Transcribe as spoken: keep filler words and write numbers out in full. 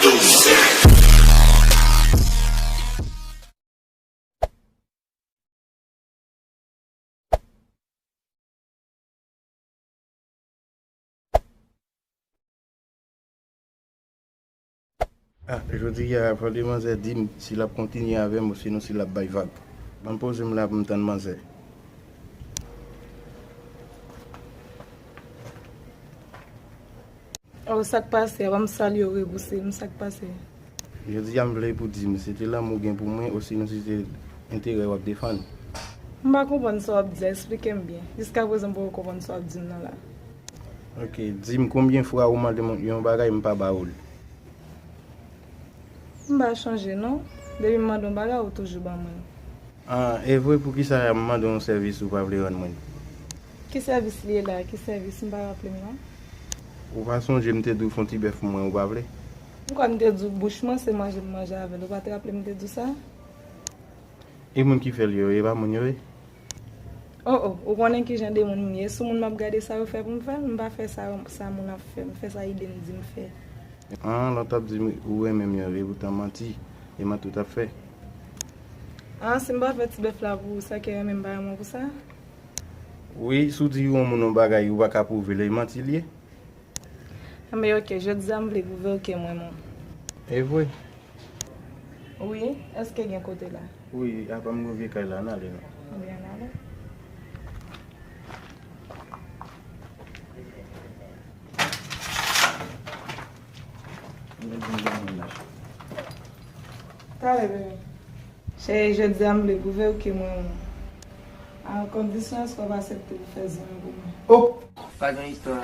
Ah, jodi a, fòk demanzè di m si l ap kontinye avè m osinon si l ap bay vag. Ban m poze m la pou m tann manzè. Oh, sa k pase? Apa m salye w, rebouse m, sa k pase? Jodi a m vle pou di m si te lanmou w gen pou mwen osinon si se enterè w ap defann. M pa konprann sa w ap di a, eksplike m byen. Jiskaprezan m poko konprann sa w ap di m nan la. Ok, di m konbyen fwa ou mande m yon bagay m pa ba ou l? M pa chonje non. Depi m mande yon bagay, ou toujou ban mwen l. Ah, e vre, poukisa m mande w yon sèvis ou pa vle rann mwen l? Ki sèvis li ye la? Ki sèvis? M pa raple m non. Ou pa sonje m te di w fè yon ti bèf pou mwen, ou pa vle? M kwè m te di w bouch mwen se manje m manje avè l. Ou pa te raple m te di w sa? E moun ki fè l yo, e pa moun yo ye? Oh, oh, ou konnen ki jan de moun m ye. Sou moun m ap gade sa yo fè pou m fè l, m pa fè sa, sa moun ap fè. M fè sa ide m di m fè. Ah, lè w t ap di m ou renmen m yo, e poutan manti, e manti w t ap fè. Ah, si m pa fè ti bèf la pou ou, sa ke renmen m pa renmen w pou sa? Wi, si w di yon moun yon bagay, ou pa ka pwouve l, e manti l ye. Anben, ok, jodi a m vle pwouve w ke m renmen w. E vre? Wi, èske gen kote la? Wi, apa m gen yon vye kay la, ann ale non. Anben, ann ale. Talè, bebe. Cheri, jodi a m vle pwouve w ke mwen renmen w. A yon kondisyon, èske w ap aksepte pou fè zanmi pou mwen? Oh! Pa gen istwa.